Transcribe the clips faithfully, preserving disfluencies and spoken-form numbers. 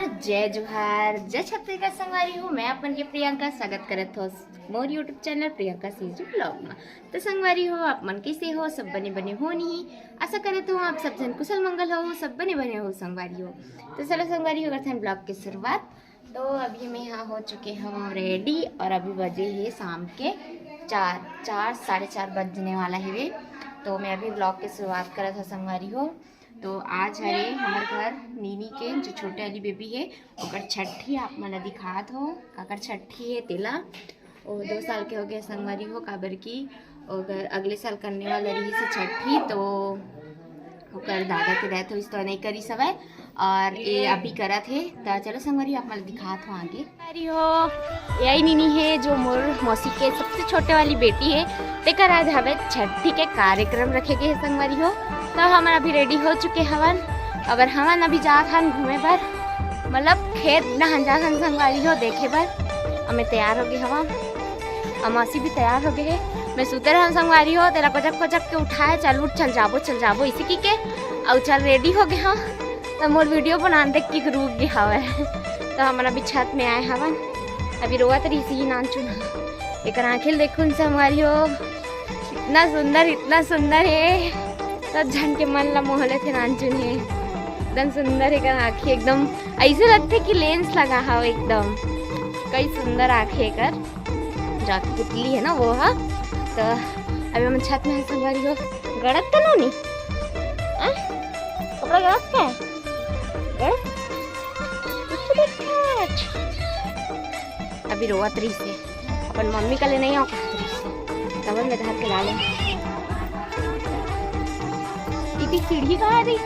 जय जोहार, जय छत्तीसगढ़ संगवारी हो। मैं अपन के प्रियंका स्वागत करत हो मोर YouTube channel Priyanka CG blog में। तो संगवारी हो, आप मन कैसे हो? सब बने बने हो नहीं? आशा करत हो आप सब जन कुशल मंगल हो, सब बने बने हो संगवारी हो। तो चलो संगवारी हो, करथन ब्लॉग के शुरुआत। तो अभी मैं यहाँ हो चुके हम रेडी और अभी बजे है शाम के चार, चार, साढ़े चार बजने वाला है वे। तो मैं अभी ब्लॉग के शुरुआत करत हो संगवारी हो। तो आज हरे हमर घर नीनी के जो छोटे वाली बेबी है, ओकर छट्ठी आप मन ला दिखात हो। काकर छट्ठी है तेला, वो दो साल के हो गए संगवारी हो, काबर की ओकर अगले साल करने वाला रही से छट्ठी, तो ओकर दादा के डेथ होइस तो नहीं करी सवय, और ये अभी करत है। तो चलो संगवारी हो, आप मन ला दिखात हो आगे। संगवारी हो, यही नीनी है जो मोर मौसी के सबसे छोटे वाली बेटी है, तेकर आज हवे छट्ठी के कार्यक्रम रखे गए है संगवारी हो। तो हमन अभी रेडी हो चुके हवन, अबर हमन अभी जात हन घूमे बर, मतलब खेत डहन जात हन संगवारी हो देखे बर। अब मैं तैयार हो गए हवा, अब मौसी भी तैयार हो गए है। मैं सुते रहन संगवारी हो, तेला कोचक कोचक के उठाए, चल उठ, चल जाबो, चल जाबो, इसे की के, अउ चल रेडी हो गए हम। तो मोर वीडियो बनान देख के रुक गए हवे। तो हमन अभी छत में आए हवन, अभी रोवत रही सी नानचुन। एकर आँखें देखुन संगवारी हो, इतना सुंदर, इतना सुंदर है, सब झन के मन ला मोह लेथे नानचुन है। एकदम सुंदर है एकर आँखें, एकदम ऐसे लगथे कि लेंस लगा हवे एकदम। कई सुंदर आँखें एकर, जो आँख पुतली है ना वो हा। तो अभी हम छत में है संगवारी हो, गड़त तो नो नी? हाँ? कपड़ा गड़त का है? गड़त? कुछ तो देखा। अभी रोवत रही से, अपन मम्मी का ले नहीं आओ कहत रही से, तब मैं धर के ला ले। इतनी सीढ़ी कहाँ दी?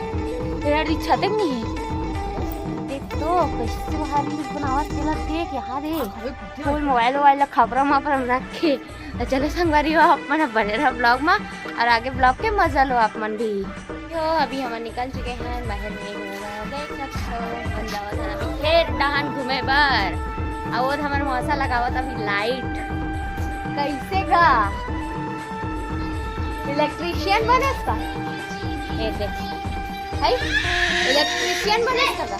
तेरा दी छत में नहीं है। देख तो कैसे बाहर रील्स बनावत तेला देख यहाँ दे। कोई मोबाइल वोबाइल ला खपरा मापरा में रख के। तो चलो संगवारी हो, आप मन बने रहो ब्लॉग में और आगे ब्लॉग के मजा लो आप मन भी। तो अभी हमन निकल चुके हैं बाहर में, देख सकते हो, हमन जावत हन अभी खेत डहान घूमे बर। और वो हमर मौसा लगावत अभी लाइट। कैसे गा? इलेक्ट्रीशियन बने इसका? ये देख, है इलेक्ट्रीशियन बने इसका गा?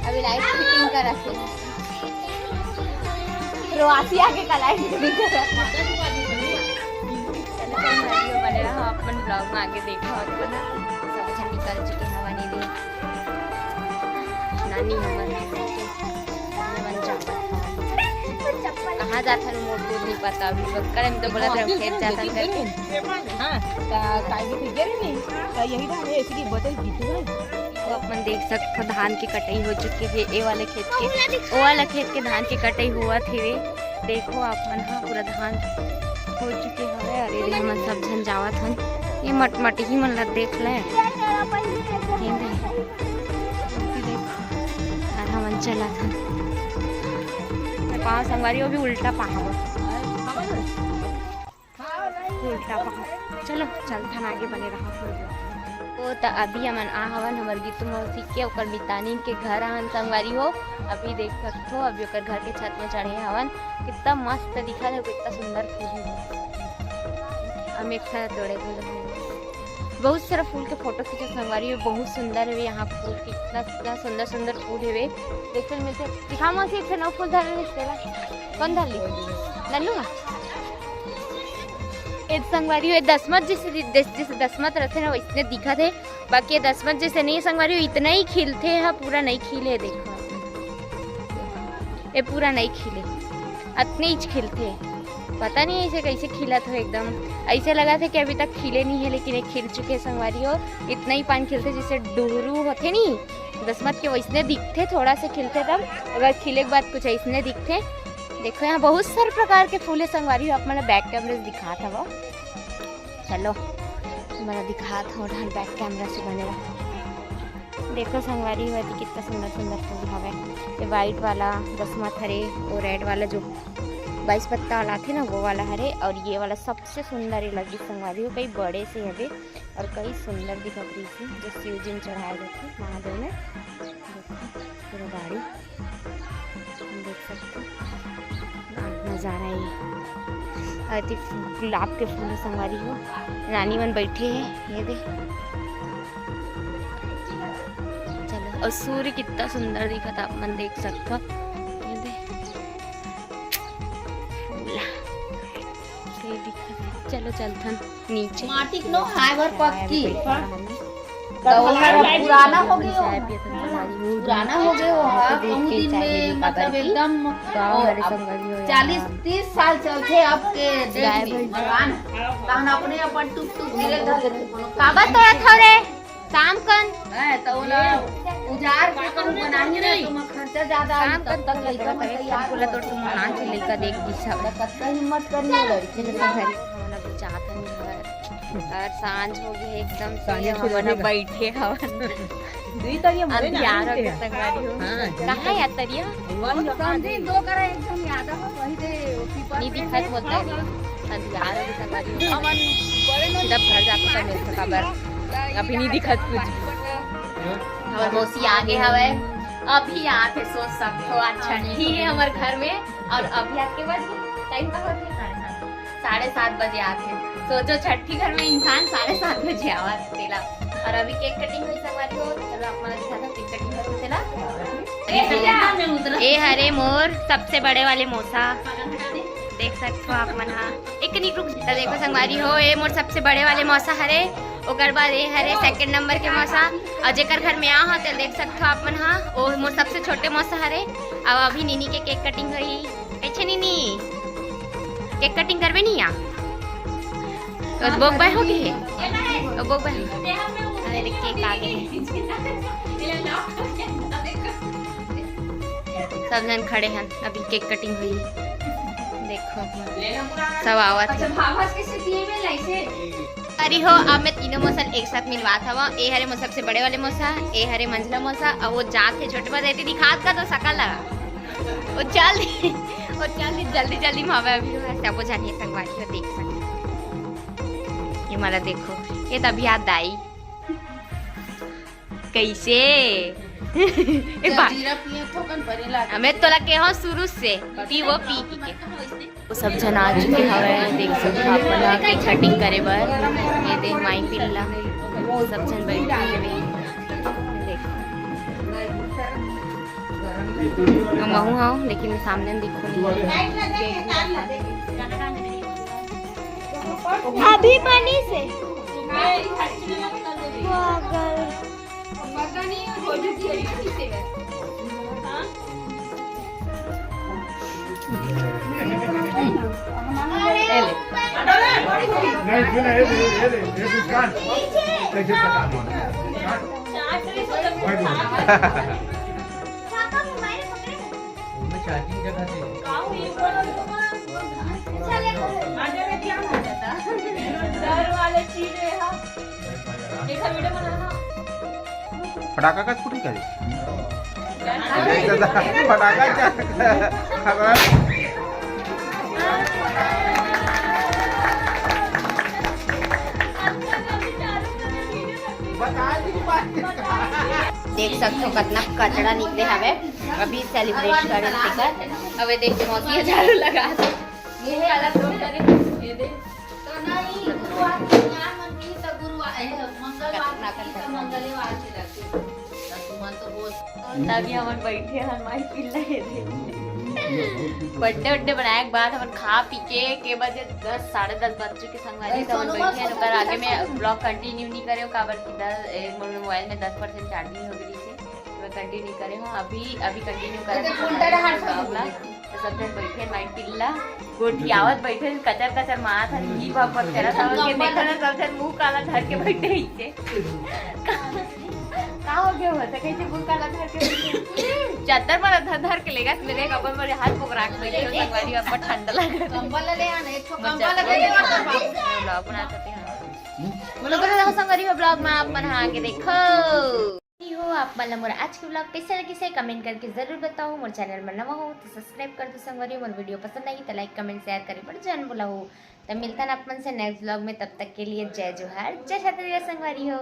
अभी लाइट फिटिंग कर रखे हैं। क्रोएशिया के कलाई निकली। चलो, तुम वीडियो बने रहो, अपन ब्लॉग में आगे देखो। और ना, सब अच्छा निकल चुके हैं, हवा नहीं दी। नानी हमर, हमर जाता। कहाँ जात हन, मोर खुद नहीं पता। अभी बक्कर हम तो बोला था, खेत जाता करके। हाँ, का-, काहे के फिर गिरे नहीं? का यही था, हमें ऐसे की बोतल पीते हैं। तो अपन देख सकते हो, धान की कटाई हो चुकी है, ए वाले खेत के, ओ वाला खेत के धान की कटाई हुआ थी वे। देखो आप मन, हाँ, पूरा धान हो चुके हवे। अरे रे, हमन सब झन जावत हन, ये मटमटही मन ला देख ले। और हमन चलत हन, पाँव संगवारी, वो भी उल्टा पाँव। उल्टा पहाड़। चलो, चलथन आगे, बने रहा। तो त अभी हमन आ हवन हमर गीतू मौसी के, ओकर मितानिन के घर आहन संगवारी हो। अभी देख सकथो, अभी ओकर घर के छत में चढ़े हवन। कितना मस्त दिखत हे, कितना सुंदर फूल हे। हम एक ठा तोड़े के बहुत सारा फूल के फोटो खींचे संगवारी हो, बहुत सुंदर हे। यहाँ फूल के इतना, इतना सुंदर सुंदर फूल हे। देखे मिलते, दिखा मौसी, एक ठा नौ फूल धर ले तेला। कौन धर ली? नन्नू मा? ए संगवारी हो, ए दसमत जैसे, जैसे, जैसे दसमत रहते ना, वैसने दिखत हे। बाकी ये दसमत जैसे नहीं हे संगवारी हो, इतना ही खिलथे हा, पूरा नहीं खिले। देखो, ये पूरा नहीं खिले, अतने ही खिलथे। पता नहीं ऐसे कैसे खिलत हो एकदम। ऐसे लगथे कि अभी तक खिले नहीं हे, लेकिन ये खिल चुके हे संगवारी हो। इतना ही पान खिलथे, जैसे डुहरू होथे नहीं, दसमत के वैसने दिखथे, थोड़ा से खिलथे तब, अगर खिले के बाद कुछ ऐसने दिखथे। देखो, यहाँ बहुत सारे प्रकार के फूल हे संगवारी हो, आप मन ला back camera से दिखात हवं। चलो, मैं दिखात हवं, ढाल back camera से बने रहो। देखो संगवारी हो, एती कितना सुंदर सुंदर फूल हवे। ये white वाला दसमत हरे, वो red वाला जो बाईस पत्ता वाला आथे ना, वो वाला हरे, और ये वाला सबसे सुंदर ये लगी संगवारी हो, कई बड़े से हवे और कई सुंदर दिखत रही, जो शिव जी में चढ़ाए जाथे महादेव में। देखो पूरा गाड़ी, हम देख सकते हो। हाँ, नज़ारा ये। अति गुलाब के फूल हे संगवारी हो, रानी मन बैठे हे, ये दे। चलो, अउ सूर्य कितना सुंदर दिखत, आप मन देख सकथव। ये दे। ला। ये दिखत। चलो चलथन नीचे। माटी के नो हाय बर पक्की। तो वो हर पुराना हो गयो। पुराना हो गयो, हाँ, कहूँ दिन में मतलब एकदम चालीस तीस साल चलथे अब के डेट में। भगवान, तहन अपने अपन टुक टुक गिरे धर लेथे कोनो। काबर तोड़ा थव रे? शाम कन। है, तो ओला उजार के कहूँ बनाही ना, तो ओमा खर्चा ज्यादा आही, शाम तब कन तक लइका मन तैयार तोड़ तुम हाथ से लइका देख दिशा। तो कतका हिम्मत करनी है लड़की के। घर। और सांझ हो गई एकदम से, सांझे हमन बैठे हवन। दुई तरिया मोरे ना अंधियार हो गए संगवारी हो। हाँ। कहाँ है तरिया? समझे दो करा एकदम याद हो, वही दे पीपल नहीं दिखत होता है। अंधियार हो गए संगवारी हो। सीधा घर जाके सब मिल सका बर। अभी नहीं दिखत कुछ। हमर मौसी आगे हवे, अभी आके सोच सकथो, आज छठी है हमर घर में। और अभी आपके बज टाइम का होते साढ़े सात बजे आथे। सोचो, छठी घर में इंसान साढ़े सात बजे आवत तेला। और अभी केक कटिंग हुई संगवारी हो, तो चलो आप मन दिखाता केक कटिंग करो तेला। ए हरे मोर सबसे बड़े वाले मौसा, देख सकते हो आप मन हा। एक नहीं रुक, तो देखो संगवारी हो, ये मोर सबसे बड़े वाले मौसा हरे, ओकर बाद ये हरे सेकंड नंबर के मौसा, और जेकर घर में आ हो तो देख सकते हो आप मन हा, वो मोर सबसे छोटे मौसा हरे। अब अभी नीनी के केक कटिंग हुई। अच्छा नीनी, केक कटिंग करबे नहीं या? तो बोक बाय हो गए है। तो बोक बाय। अरे केक आ गए। सब जन खड़े हैं, अभी केक कटिंग हुई। देखो सब आवत है। अरे हो, अब मैं तीनों मौसा एक साथ मिलवात हवा। ए हरे मोर सबसे बड़े वाले मौसा, ए हरे मंझला मौसा, और वो जात है छोटे मौसा, एती दिखात का तो सकल लगा। वो चल दी, वो चल दी, जल्दी जल्दी में हवे अभी। वो सबो जानिए संगवारी हो, देख सकते। ये मला देखो, ये तभी याद आई। कैसे? ए बा- जीरा पिए थोकन बने लागे। हमें तोला के हो शुरू से पी वो पी पी के। वो सब जन आ चुके हवे, देख सकते हो आप मन केक कटिंग करे बर। ये दे माई पिल्ला, सब जन बैठे हवे। देखो। महू हाँ, लेकिन मैं सामने दिखो नहीं। अभी बनी से। फटाका का फुटी करे। फटाका क्या? देख सकते हो कितना कचरा निकले हवे। अभी सेलिब्रेट करे तेकर। अबे देख मौसी झाड़ू लगा। ये है अलग लोग करे। ये देख। तो नहीं, गुरुवार के ज्ञान मन की तो गुरुवार, ए, मंगलवार की तो मंगलवार के लगथे। तो तुमन तो बोल। तभी हमन बैठे हन माई पिल्ला हे दे। बर्थडे उड्डे बनाए के बाद हमन खा पी के, के बजे दस, साढ़े दस बज चुके संगवारी, तो हमन बैठे हन। ओकर आगे में ब्लॉग कंटिन्यू नहीं करे, काबर कि दस, ए, मोर मोबाइल में दस परसेंट चार्जिंग हो गई थी, तो मैं कंटिन्यू करे हूँ। अभी, अभी कंटिन्यू करे हूँ ब्लॉग ला। तो सब जन बैठे माई पिल्ला गोठियावत बैठे, कचर कचर मारत हन, ही भक भक करत हन, के देखो ना, सब जन मुंह काला धर के बैठे ही थे। का हो गया होता? कैसे मुंह काला धर के बैठे? चद्दर वाला धर धर के लेगा, मेरे कपड़ पर हाथ पकड़ा के बैठे हो, संगवारी, आपको ठंडा लगा। कंबल ले आना, एक ठो कंबल ले आना। ब्लॉग बना सकते हैं। बोलो, बोलो, संगवारी हो, ब्लॉग में आप मन आगे देखो। हो आप मन ला मोर आज के ब्लॉग कैसे लगिस हे, कमेंट करके जरूर बताओ। मोर चैनल में नवा हो तो सब्सक्राइब कर दो संगवारी, मोर वीडियो पसंद आई तो लाइक, कमेंट, शेयर करे बर जन बोला हो। तब मिलता ना आप मन से नेक्स्ट ब्लॉग में, तब तक के लिए जय जोहार, जय छत्तीसगढ़ संगवारी हो।